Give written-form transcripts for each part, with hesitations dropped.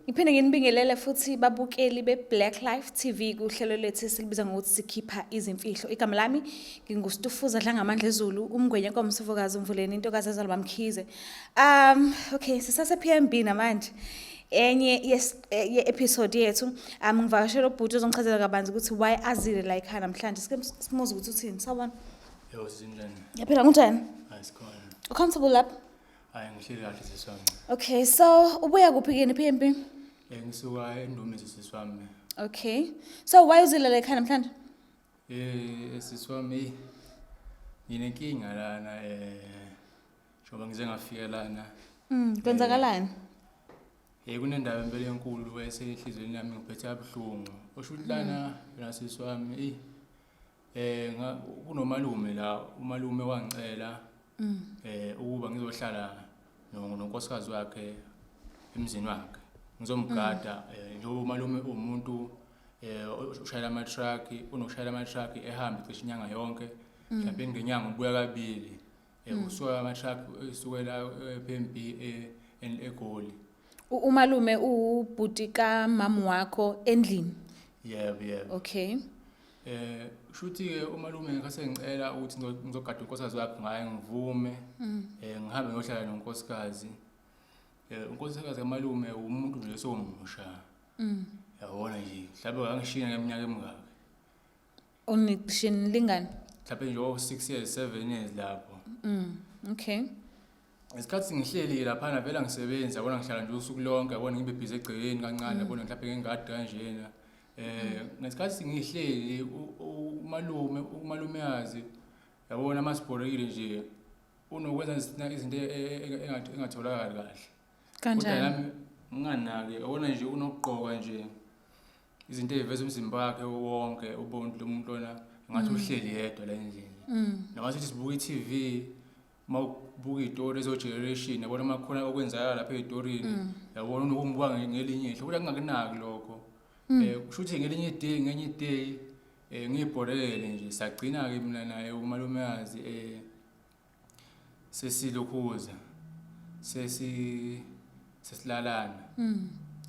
Ngiphinde nginibingelele futhi babukeli be-Black Life TV kuhlelo lethu esilibiza ngokuthi sikhipha izimfihlo. Igama lami nginguStufuza Dlangamandla Zulu, umngwenya komsifokazi umvuleni intokazi ezalwa Mkhize. Okay, sisase PMB namanje. Enye yes ye-episode yethu ngivakashela ubhuti ozongichazela kabanzi ukuthi why azile la ekhaya namhlanje. Sike simuze ukuthi uthini. Sawubona. Yebo, sinjani? Yaphila, kunjani? Hayi, sikhona. Ucomfortable lapha? Hayi, ngihleli kahle, sisi wami. Okay, so ubuya kuphi kini PMB? Ngisuka eNdumiso, sisi wami. Okay. So why uzile la ekhaya namhlanje? Sisi wami, nginenkinga lana, njengoba ngize ngafika lana. Kwenzakalani? Kunendaba impela enkulu esenhliziyweni yami, ngiphethe kabuhlungu. Osho ukuthi lana yona, sisi wami, kunomalume la, umalume wangicela ukuba ngizohlala nonkosikazi wakhe emzini wakhe. Ngizomgada njengoba umalume uwumuntu ushayela ama-truck, unokushayela ama-truck ehambe cishe inyanga yonke. Mhlawumbe ngenyanga ubuya kabili. Usuka ama-truck esukela e-PMB eGoli. Umalume uwubhuti kamama wakho endlini? Yebo. Okay. Shuthi ke umalume ngase ngicela ukuthi ngizogada unkosikazi wakhe, ngaye ngivume. Ngihambe ngiyohlala nonkosikazi. Unkosikazi kamalume umuntu nje somusha. Yabona nje, mhlawumbe angishiya ngeminyaka emingaki. Unishin lingani? Mhlawumbe nje o 6 years, 7 years lapho. Okay. Ngesikhathi ngihleli laphana vele angisebenzi, yabona, ngihlala nje usuku lonke, yabona, ngibe busy egcekeni kancane, yabona, mhlawumbe ngengadi kanjena. Ngesikhathi ngihleli umalume, umalumeyazi, yabona, masibhorekile nje unokwenza izinto engatholakali kahle. Kodwa Kanjani? nami nginganaki, yabona nje, unokugqoka nje izinto ey'veza umzimba wakhe wonke, ubone ukuthi lo muntu lona ngathi uhleli yedwa la endlini. Noma sithi sibuka i-TV, uma ubuka iy'tori ezo-Generation, yabona, uma kukhona okwenzakala lapha ey'torini, yabona, unokungibuka ngelinye ihlo, kodwa ngingakunaki lokho. Kusho ukuthi ngelinye i-day, ngenye i-day ngiyibhorekele nje, sagcina-ke mina naye umalumekazi sesilokhuza sesilalana,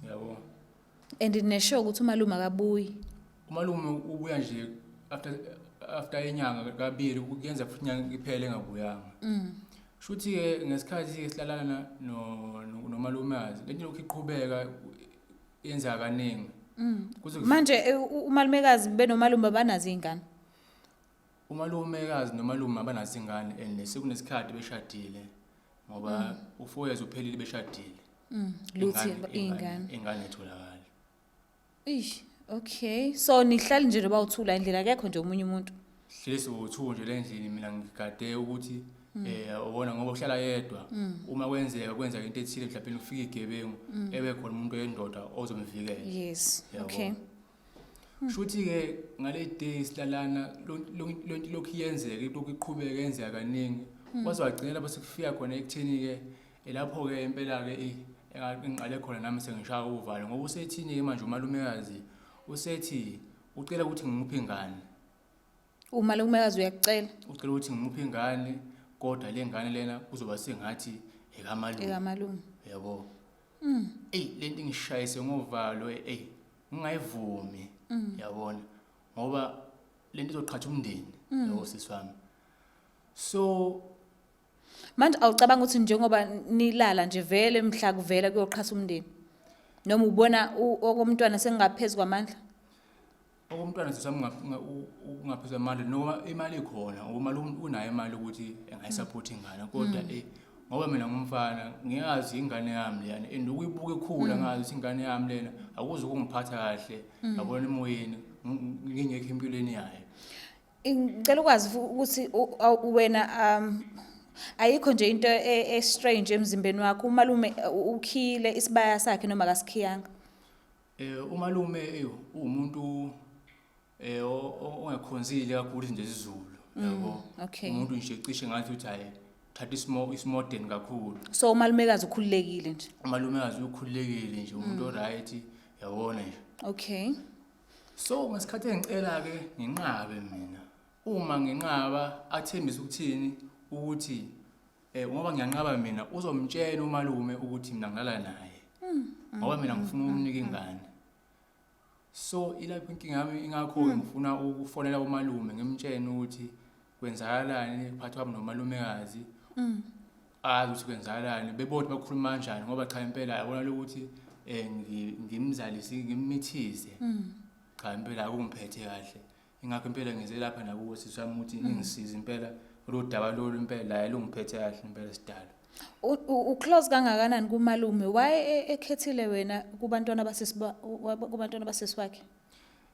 yabo. And nesho ukuthi umalume akabuyi? Umalume ubuya nje after inyanga kabili, kuyenza futhi inyanga iphele engabuyanga. Shuthi-ke ngesikhathi silalana nomalumazi, lento lokhu iqhubeka yenzeka kaningi kuze Manje umalumekazi benomalume banazo iy'ngane? Umalumekazi nomalume abanazo ingane and sekunesikhathi beshadile, ngoba u-4 years uphelile beshadile. Luthi Ingane iy'ngane. Ingane etholakala. Ish, okay. So nihlali nje noba uthula endlini, akekho nje omunye umuntu? Hleli siwu-two nje le ndlini, mina ngigade ukuthi ubona, ngoba uhlala yedwa, uma kwenzeka kwenzeka into ethile, mhlawumbe kufika igebengu, ebe khona umuntu oyendoda ozomvikela. Yabo. Shuthi-ke ngale day silalana, lonto lokhu iyenzeka, ilokhu iqhubeka yenzeka kaningi, kwaze wagcina lapho sekufika khona ekutheni-ke lapho-ke impela-ke engiqale khona nami sengishaya uvalo, ngoba usethini-ke manje umalumekazi, usethi ucela ukuthi ngimuphe ingane. Umalumekazi uyakucela? Ucela ukuthi ngimuphe ingane, kodwa le ngane lena kuzoba sengathi ekamalume. Ekamalume. Yabo, eyi, lento ingishayise ngovalo, eyi, ngingayivumi, yabona, ngoba lento izoqhatha umndeni, yabo, sisi wami, so Manje awucabanga ukuthi njengoba nilala nje vele mhla kuvela kuyoqhasa umndeni, noma ubona okomntwana sengaphezu kwamandla? Okomntwana, sisi wami, ungaphezu kwamandla, noma imali ikhona, ngoba imali unayo imali ukuthi engayisupport ingane, kodwa ngoba mina ngumfana, ngiyazi ingane yami leyana and ukuyibuka ikhula, ngazi ukuthi ingane yami lena akuze ukungiphatha kahle, yabona, emoyeni ngingekho empilweni yayo. Ngicela ukwazi ukuthi wena ayikho nje into e-strange emzimbeni wakho? Umalume ukhiyile isibaya sakhe noma akasikhiyanga? Umalume uwumuntu ongakhonzile kakhulu izinto zesiZulu, yabo. Umuntu nje cishe ngathi uthi hayi, thatha isimo isimodern kakhulu. So umalumekazi ukhululekile nje? Umalumekazi ukhululekile nje, umuntu oright, yabona nje. So ngesikhathi engicela ke nginqabe mina, uma nginqaba athembise ukuthini, ukuthi ngoba ngiyanqaba mina, uzomtshela umalume ukuthi mina ngilala naye. Ngoba mina ngifuna ukumnika ingane. So ilapho inkinga yami, ingakho-ke ngifuna ukufonela umalume ngimtshene ukuthi kwenzakalani phakathi kwami nomalumekazi. Azi ukuthi kwenzakalani, bebodwa bakhuluma kanjani, ngoba cha impela yabona lokuthi ngimzalise ngimithise. Cha impela akungiphethe kahle. Ingakho impela ngize lapha nakuwe sisi wami ukuthi ingisize impela lolu daba lolu, impela la lungiphethe kahle impela sidalo. U-close kangakanani kumalume? Why ekhethile wena kubantwana basisi kubantwana basisi wakhe?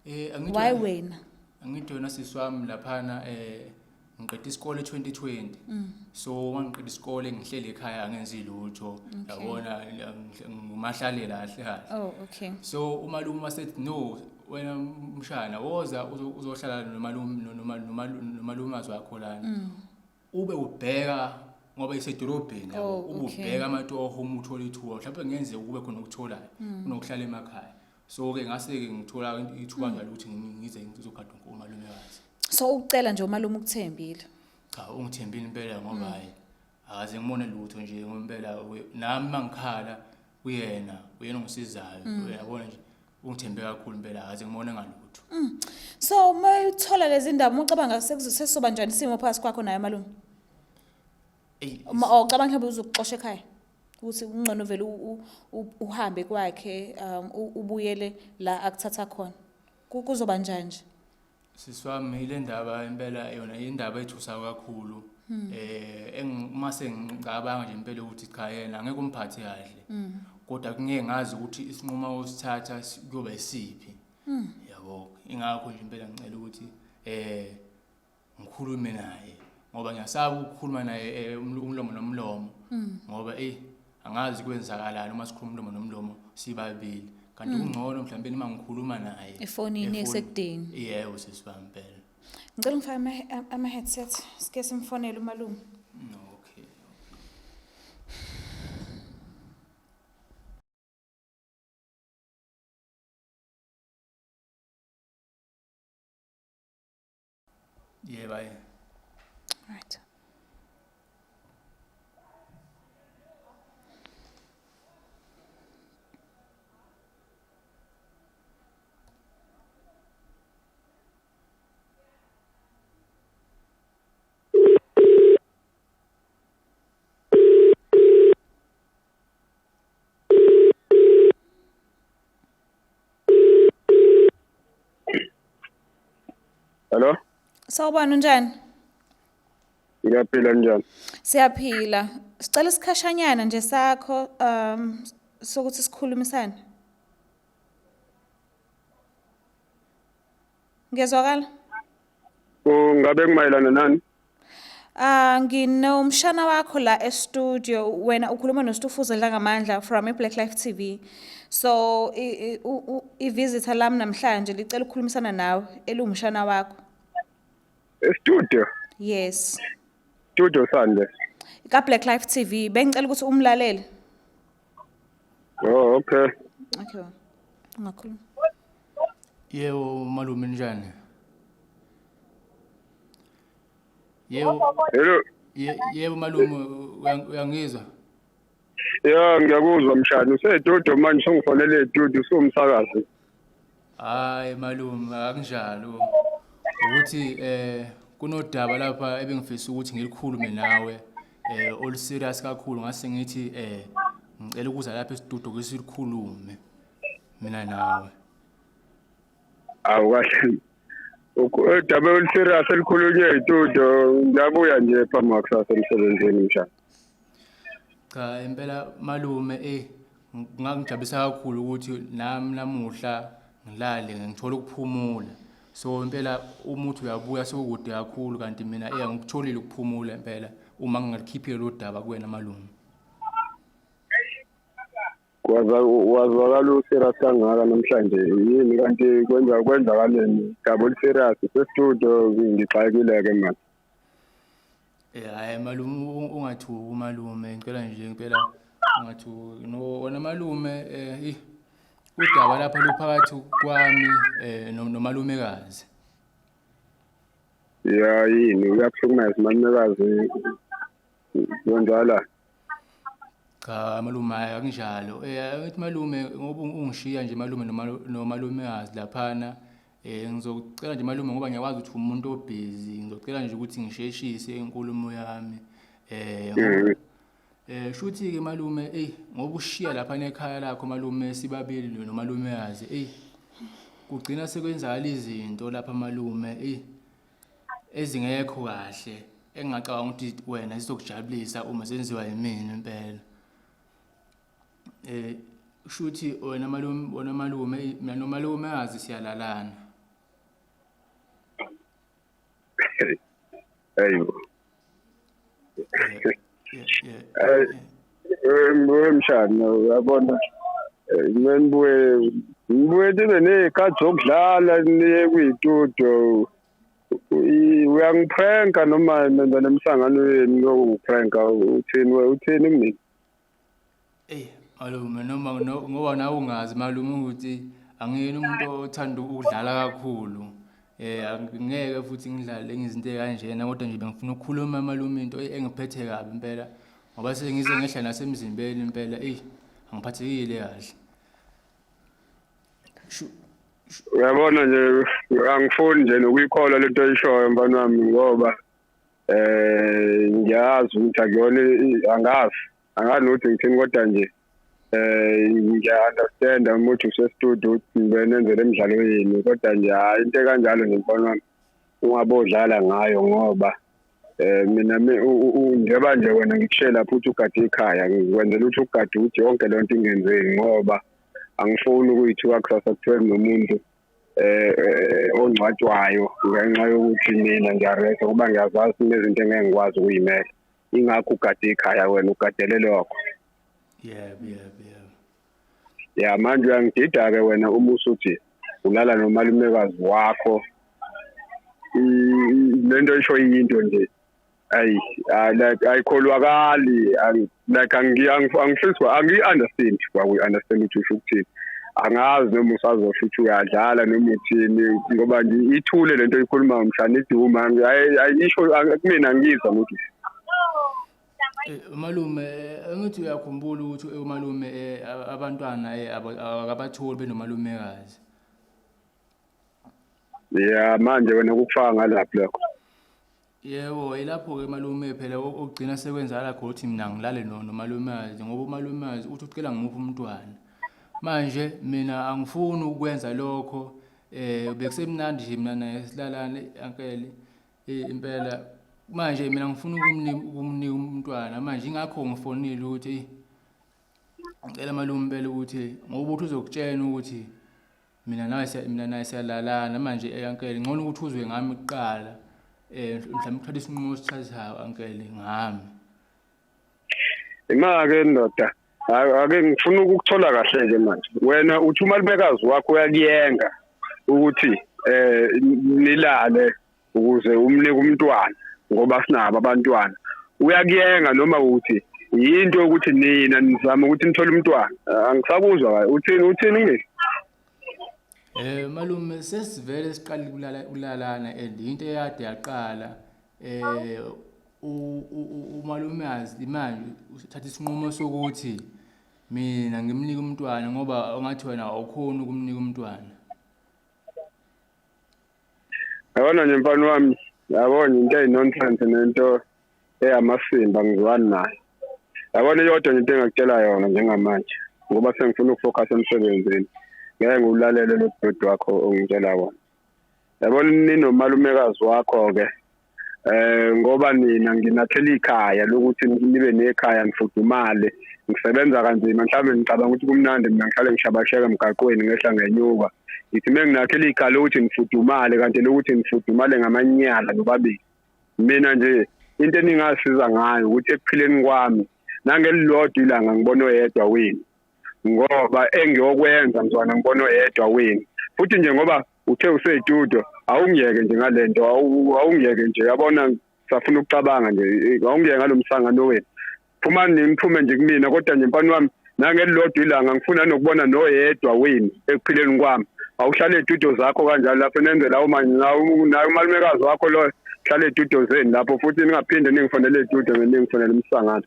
Angithi Why wena? Angithi wena sisi wami laphana ngiqeda isikole 2020. So uma ngiqeda isikole ngihleli ekhaya angenzi lutho. Yabona ngimahlalela kahle kahle. Oh, okay. So umalume wasethi no, wena mshana woza uzohlala nomalume nomalumazi wakho lana. Ube ubheka ngoba isedolobheni yabo, ube ubheka amatoho uma uthola ithuba, mhlawumbe kungenzeka kube khona okutholayo kunokuhlala emakhaya. So ke ngase ke ngithola ithuba njalo ukuthi ngize ngizogada umalumekazi. So ukucela nje umalume ukuthembile? Cha, ungithembile impela ngoba hayi akaze ngibone lutho nje ngompela, nami mangikhala uyena, uyena ongisizayo, uyabona nje ungithembe kakhulu impela, akaze ngibone ngalutho. So uma uthola lezi ndaba ucabanga sekuzoba njani isimo phakathi kwakho naye malume? Eyi, Uma ucabanga mhlawumbe uzokuxosha ekhaya ukuthi ungcono vele uhambe kwakhe, ubuyele la akuthatha khona. Kuzoba njani nje? Sisi wami, ile ndaba impela yona indaba ethusa kakhulu. Mase ngicabanga nje impela ukuthi cha yena angeke umphathe kahle. Kodwa kungeke ngazi ukuthi isinqumo osithatha kuyoba isiphi. Yabo, ingakho nje impela ngicela ukuthi ngikhulume naye, ngoba ngiyasaba ukukhuluma naye umlomo nomlomo. Ngoba angazi kwenzakalani uma sikhuluma umlomo nomlomo sibabili. Kanti kungcono mhlawumbe uma ngikhuluma naye efonini esekudeni. Yebo sisi wami impela. Ngicela ngifake ama-headset sike simfonele umalume. Okay. Yebo ayi. Right. Hello? Sawubona, unjani? Ngiyaphila, njani? Siyaphila. Sicela isikhashanyana nje sakho sokuthi sikhulumisane. Ngiyazwakala? Ungabe kumayelana nani? Nginomshana wakho la e-studio, wena ukhuluma noStufuza Dlangamandla from iBlack Life TV. So i-visitor lami namhlanje licela ukukhulumisana nawe eliwumshana wakho. E-studio? Yes. Studio sani le? Ka Black Life TV, bengicela ukuthi umlalele. Oh, okay. Okay. Ungakhuluma. Yebo malume, njani? Yebo. Hello. Yebo malume, uyangizwa? Ya, ngiyakuzwa mshana. Use-studio manje, ungifonele e-studio, usumsakazi. Hayi malume, akunjalo. Ukuthi kunodaba lapha ebengifisa ukuthi ngilikhulume nawe olu serious kakhulu, ngase ngithi ngicela ukuza lapha e-studio ke silikhulume mina nawe. Awu kahle. Udaba olu-serious elikhulunywe e-studio, ngiyabuya nje phambi kwakusasa emsebenzini mshana. Cha impela malume, kungangijabulisa kakhulu ukuthi nami namuhla ngilale ngithola ukuphumula. So impela umuthi uyabuya sekukude kakhulu, kanti mina angikutholile ukuphumula impela uma ngingalikhiphile lo daba kuwena malume. Wazwakala u-serious kangaka namhlanje, yini kanti kwenzakaleni? Daba olu-serious se-studio, ngixakile-ke manje. Hhayi malume, ungathuki malume, ngicela nje impela ungathuki. No wena malume, udaba lapha luphakathi kwami nomalumekazi. Ya yini uyakuhlukumeza malumekazi, kwenzakalani? Cha malume, hhayi akunjalo. Angithi malume ngoba ungishiya nje malume nomalumekazi laphana, ngizocela nje malume ngoba ngiyakwazi ukuthi umuntu obhizi, ngizocela nje ukuthi ngisheshise inkulumo yami. Ngoba shuthi-ke malume, eyi ngoba ushiya laphana ekhaya lakho malume sibabili nomalumekazi, eyi kugcina sekwenzakala izinto lapha malume, eyi ezingekho kahle engingacabanga ukuthi wena zizokujabulisa uma zenziwa yimina impela. Shuthi wena malume, wena malume, eyi mina nomalumekazi siyalalana. Hayibo. Yeah. Mshana, uyabona, nibuye nibe ney'khathi zokudlala, niye kuyitudio. Uyangipranka noma nenza nemhlangano yenu yokungipranka? Uthini, uthini kumina? Eyi malume, noma ngoba nawe ungazi malume ukuthi angiyena umuntu othanda ukudlala kakhulu. Angeke futhi ngidlale izinto ey'kanjena, kodwa nje bengifuna ukukhuluma malume into engiphethe kabi impela, ngoba sengize ngehla nasemzimbeni impela, eyi angiphathekile kahle. Uyabona nje, angifuni nje nokuyikholwa lento oyishoyo mfana wami, ngoba ngiyazi ukuthi akuyona, angazi ukuthi ngithini, kodwa nje ngiya-understand uma uthi use-studio ukuthi nibe nenze le midlalo yenu, kodwa nje hhayi into ekanjalo nje mfana wami ungabodlala ngayo, ngoba mina njengoba nje wena ngikushiye lapho ukuthi ugade ikhaya, ngikwenzela ukuthi ugade ukuthi yonke le nto ingenzeki, ngoba angifuni ukuyithuka kusasa kuthiwe kunomuntu ongcwatshwayo ngenxa yokuthi mina ngiyaresa, ngoba ngiyazazi kunezinto engeke ngikwazi ukuyimela. Ingakho ugade ikhaya wena, ugadele lokho. Yebo, yebo, yebo. Ya, manje uyangidida-ke wena uma usuthi ulala nomalumekazi wakho. Lento isho into nje, ayi like ayikholwakali, like angifisi, angiyi-understand, kwakuyi-understand ukuthi usho ukuthini. Angazi noma usazosho ukuthi uyadlala noma uthini, ngoba nje ithule lento oyikhulumayo mhlawumbe iduma, ayisho kumina, angiyizwa ukuthi. Malume, angithi uyakhumbula ukuthi umalume abantwana akabatholi benomalumekazi. Ya, manje wena kukufaka ngalaphi lokho? Yebo, ilapho-ke malume phela okugcina sekwenzakala khona ukuthi mina ngilale nomalumekazi, ngoba umalumekazi uthi ucela ngimuphe umntwana. Manje mina angifuni ukwenza lokho, bekusemnandi nje mina naye silalane ankele impela. Manje mina ngifuna ukumnika umntwana, manje ingakho ngifonile ukuthi eyi ngicela malume impela ukuthi ngoba uthi uzokutshela ukuthi mina nawe mina naye siyalalana. Manje ankele ngcono ukuthi uzwe ngami kuqala, mhlawumbe uthathe isinqumo osithathayo ankele ngami. Ima-ke ndoda, ake ngifuna ukukuthola kahle-ke manje. Wena uthi umalumekazi wakho uyakuyenga ukuthi nilale ukuze umnike umntwana, ngoba sinabo abantwana. Uyakuyenga noma uthi yinto yokuthi nina nizama ukuthi nithole umntwana? Angisakuzwa kahle. Uthini, uthini ngini? Malume, sesivele siqale ukulalana and into eyade yaqala umalumazi manje uthatha isinqumo sokuthi mina ngimnike umntwana, ngoba ungathi wena awukhoni ukumnika umntwana. Yabona nje mfana wami, yabona into eyi-nonsense nento eyamasimba ngizwani nayo. Yabona iyodwa nje into engakutshela yona njengamanje, ngoba sengifuna ukufocus emsebenzini. Ngeke ngiwulalele lo bhuti wakho ongitshela wona. Yabona ninomalumekazi wakho-ke, ngoba nina nginathela ikhaya lokuthi nibe nekhaya nifudumale. Ngisebenza kanzima, mhlawumbe ngicabanga ukuthi kumnandi mina ngihlale ngishabasheka emgaqweni ngehla ngenyuka. Ngithi menginakhela ikhaya lokuthi nifudumale, kanti lokuthi nifudumale ngamanyala nobabili. Mina nje into eningasiza ngayo ukuthi ekuphileni kwami nangelilodwa ilanga ngibona oyedwa wenu, ngoba engiyokwenza mzwana ngibona oyedwa wenu. Futhi nje ngoba uthe useyitudio, awungiyeke nje ngalento, awungiyeke nje, yabona safuna ukucabanga nje, awungiyeke ngalomsangano wenu. Phumani niphume nje kumina, kodwa nje mfana wami nangelilodwa ilanga ngifuna nokubona noyedwa wenu ekuphileni kwami. Awuhlale etudio zakho kanjalo lapho nenze lawo manje, naye umalumekazi wakho lo hlale etudio zenu lapho, futhi ningaphinde ningifonele etudio, ningifonele umsangano.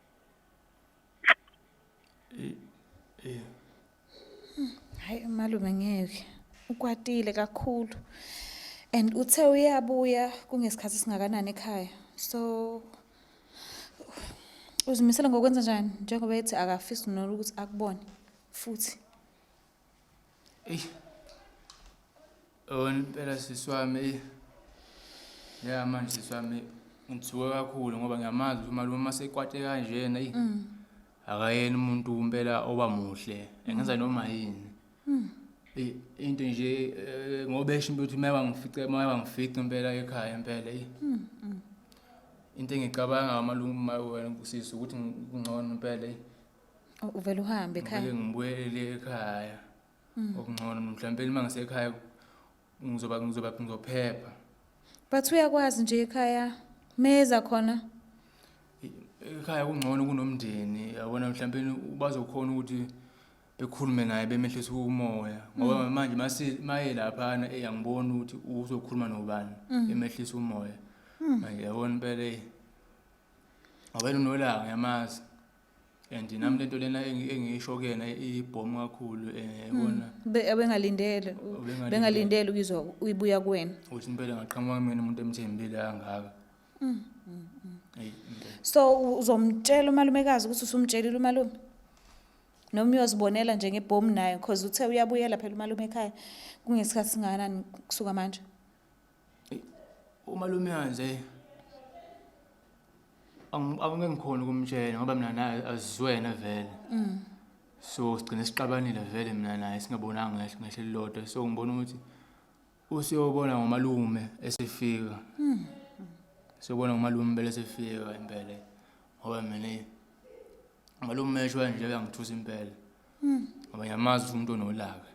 Eh. Hayi, malume ngeke. Ukwatile kakhulu. And uthe uyabuya kungesikhathi singakanani ekhaya. So uzimisela ngokwenza njani njengoba ethi akafisi nokuthi akubone futhi. Eyi. Oh, impela sisi wami, eyi. Ya manje sisi wami ngithuke kakhulu ngoba ngiyamazi ukuthi umalume uma sekwate kanjena, eyi. Akayena umuntu impela oba muhle, engenza noma yini. Eyi, into nje ngoba esho ukuthi uma wangifica impela ekhaya impela, eyi. Into engicabanga malume wena sisi ukuthi kungcono impela, eyi. Uvele uhambe ekhaya. Ngivele ngibuyele ekhaya. Okungcono mhlawumbe uma ngisekhaya ngizoba ngizophepha. But uyakwazi nje ekhaya meza khona. Ekhaya kungcono kunomndeni, yabona, mhlawumbe bazokhona ukuthi bekhulume naye bemehlise umoya, ngoba manje mase maye laphana angiboni ukuthi uzokhuluma nobani emehlisa umoya. Manje yabona impela, ngoba yena unolaka, ngiyamazi. And nami lento lena engiyisho kuyena ibhomu kakhulu, yabona. Bengalindele Ubengalindele. Bengalindele ukuzwa uyibuya kuwena. Ukuthi impela ngaqhamuka kumina umuntu emthembile kangaka. Eyi, impela. So uzomtshela umalumekazi ukuthi usumtshelile umalume? Noma uyozibonela nje ngebhomu naye, because uthe uyabuyela phela umalume ekhaya kungesikhathi singakanani kusuka manje? Umalume kanje angeke ngikhona ukumtshela ngoba mina naye azizwene vele. So sigcine sixabanile vele mina naye, singabonanga ngehle elilodwa. So ngibona ukuthi usiyobona ngomalume esefika. Siyobona ngomalume impela esefika impela, ngoba mina umalume esho kanje uyangithusa impela, ngoba ngiyamazi ukuthi umuntu onolaka.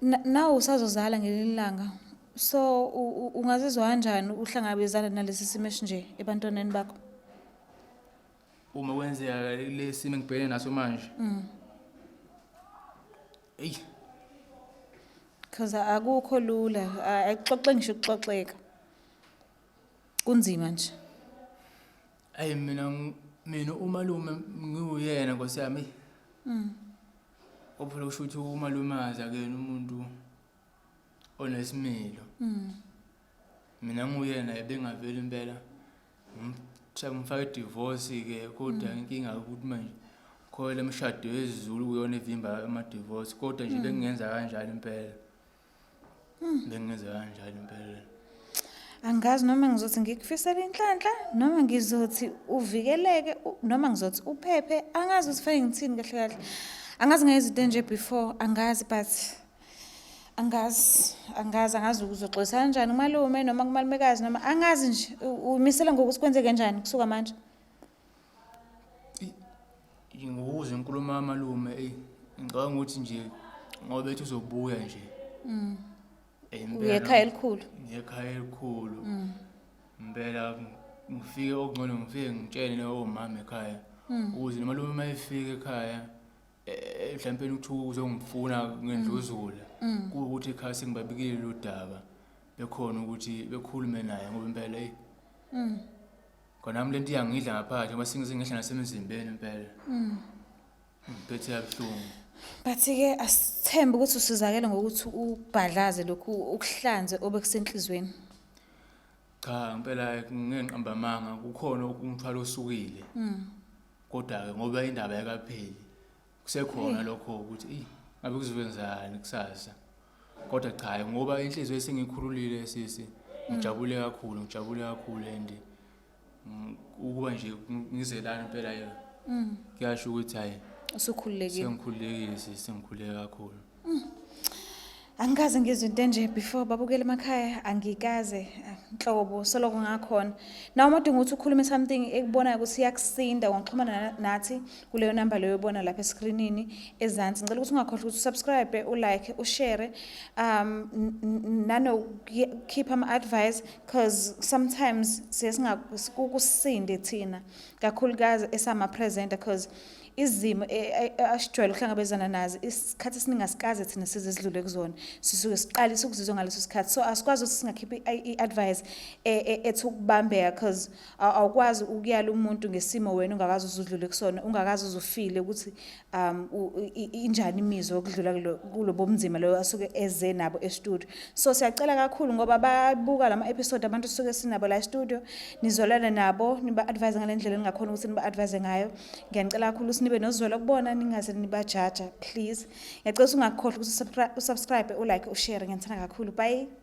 Nawe usazozala ngelinye ilanga, so ungazizwa kanjani uhlangabezana nalesi simo esinje ebantwaneni bakho? Uma kwenzeka le simo engibhekene naso manje, eyi. Because akukho lula, akuxoxe ngisho ukuxoxeka, kunzima nje. Ayi, mina umalume ngiwuyena, nkosi yami, ophela kusho ukuthi umalume akuyena umuntu onesimilo. Mina nguyena ebengaveli impela ngimfake i-divorce-ke, kodwa inkinga ukuthi manje khona le mishado yesiZulu kuyona evimba ama-divorce, kodwa nje bengingenza kanjalo impela, bengingenza kanjalo impela. Angazi noma ngizothi ngikufisela inhlanhla, noma ngizothi uvikeleke, noma ngizothi uphephe. Angazi ukuthi fanele ngithini kahle kahle. Angazi ngezinto nje before, angazi, but angazi, angazi, angazi uzoxolisa kanjani kumalume noma kumalumekazi, noma angazi nje umisela ngokuthi kwenzeke kanjani kusuka manje. Ngokuzwa inkulumo kamalume, eyi, ngicabanga ukuthi nje ngoba bethi uzobuya nje, impela. Uye ekhaya elikhulu. Ngekhaya elikhulu impela, ngifike, okungcono ngifike ngitshele omama ekhaya, ukuze nomalume uma efika ekhaya, mhlawumpe ukuthi uzongifuna ngendluzula, kuwukuthi ekhaya sengibabikile lo daba, bekhona ukuthi bekhulume naye, ngoba impela, eyi, khona nami lento iyangidla ngaphakathi, ngoba sengihla nasemzimbeni impela, ngiphethe kabuhlungu. But-ke asithembe ukuthi usizakele ngokuthi ubhadlaze lokhu, ukuhlanze obekusenhlizweni. Cha, impela ngeke ngiqamba amanga, kukhona umthwalo osukile, kodwa-ke ngoba indaba ayikapheli, kusekhona lokho ukuthi eyi, ngabe kuzokwenzakani kusasa. Kodwa cha, ngoba inhliziyo esengikhululile sisi, ngijabule kakhulu, ngijabule kakhulu, and ukuba nje ngizelana impela kuyasho ukuthi hayi, usukhululekile. Sengikhululekile sisi, sengikhululeke kakhulu. Angikaze ngizwe into enje before, babukele emakhaya, angikaze nhlobo soloko ngakhona. Nawe uma udinga ukuthi ukhulume something ekubonayo ukuthi iyakusinda, ungaxhumana nathi kuleyo namba leyo obona lapha eskrinini ezansi. Ngicela ukuthi ungakhohlwa ukuthi usubscribe, ulike, ushare, nanokukhipha ama-advice, because sometimes siye singakusinde thina, kakhulukazi esama-presenter, because Izimo asijwayele ukuhlangabezana nazo isikhathi esiningi asikaze thina size sidlule kuzona, sisuke siqalisa ukuzizwa ngaleso sikhathi, so asikwazi ukuthi singakhipha i-advice ethi ukubambeka, because awukwazi ukuyala umuntu ngesimo wena ungakaze uzudlule kusona, ungakaze uzufile ukuthi injani imizwa yokudlula kulobo bunzima lo asuke eze nabo e-studio. So siyacela kakhulu, ngoba babuka lama episode abantu suke sinabo la e-studio, nizwelane nabo, niba-advise ngale ndlela eningakhona ukuthi niba-advise ngayo. Ngiyanicela kakhulu ukuthi nibe nozwelo kubona, ningaze nibajaja, please. Ngiyacela ukuthi ungakhohlwa ukuthi usubscribe, ulike, ushare. Ngiyanithanda kakhulu, bye.